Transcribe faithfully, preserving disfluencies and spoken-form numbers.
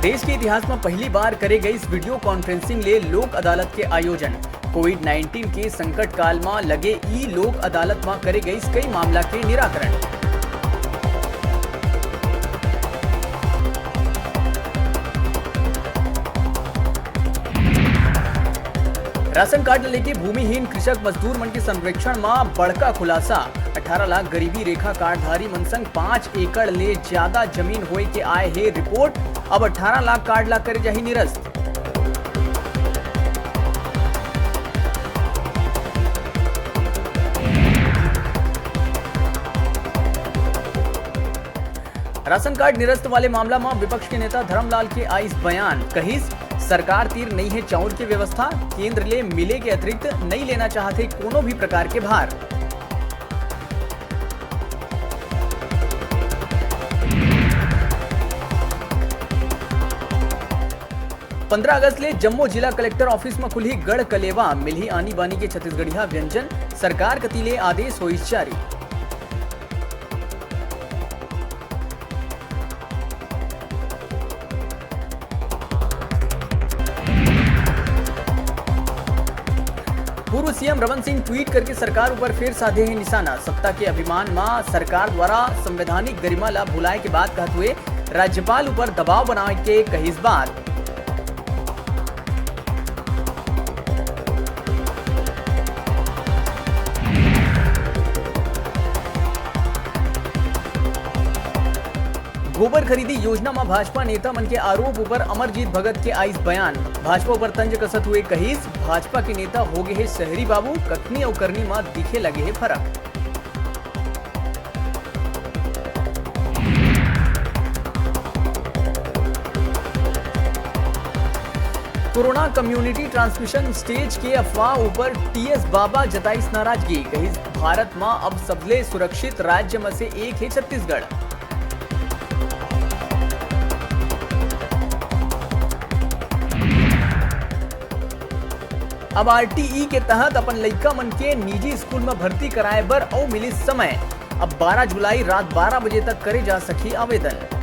देश के इतिहास म पहली बार करे गइस video conferencing ले लोक अदालत के आयोजन। कोविड नाइनटीन के संकट काल म लगे ई लोक अदालत म करे गइस कई मामला के निराकरण। राशन कार्ड ल लेके भूमिहीन कृषक मजदूर मन के सर्वेक्षण म बड़का खुलासा। अठारह लाख गरीबी रेखा कार्डधारी मन संग पाँच एकड़ ले ज्यादा जमीन होए के आए हे रिपोर्ट। अब अठारह लाख कार्ड ला करे जाही निरस्त। राशन कार्ड निरस्त वाले मामला म विपक्ष के नेता धरमलाल के आइस बयान, कहिस, सरकार तीर नइ हे चाउर के व्यवस्था, केंद्र ले मिले के अतिरिक्त नइ लेना चाहत हे कोनो भी प्रकार के भार। पंद्रह अगस्त ले जम्मो जिला कलेक्टर ऑफिस म खुलही गढ़ कलेवा, मिलही आनी बानी के छत्तीसगढ़िया व्यंजन, सरकार कति ले आदेश होइस जारी। पूर्व सीएम रमन सिंह ट्वीट करके सरकार ऊपर फेर साधे हे निशाना। सत्ता के अभिमान म सरकार द्वारा संवैधानिक गरिमा ला भुलाए के बात कहत हुए राज्यपाल ऊपर दबाव बनाए के कहिस बात। गोबर खरीदी योजना म भाजपा नेता मन के आरोप ऊपर अमरजीत भगत के आइस बयान। भाजपा ऊपर तंज कसत हुए कहिस, भाजपा के नेता हो गे हे शहरी बाबू, कथनी अउ करनी म दिखे लगे हे फरक। कोरोना कम्युनिटी ट्रांसमिशन स्टेज के अफवाह ऊपर टीएस बाबा जताइस नाराजगी, कहिस भारत म अब सबले सुरक्षित राज्य म से एक हे छत्तीसगढ़। अब आरटीई के तहत अपन लइका मन के निजी स्कूल म भर्ती कराए बर अउ मिलिस समय। अब बारह जुलाई रात बारह बजे तक करे जा सकही आवेदन।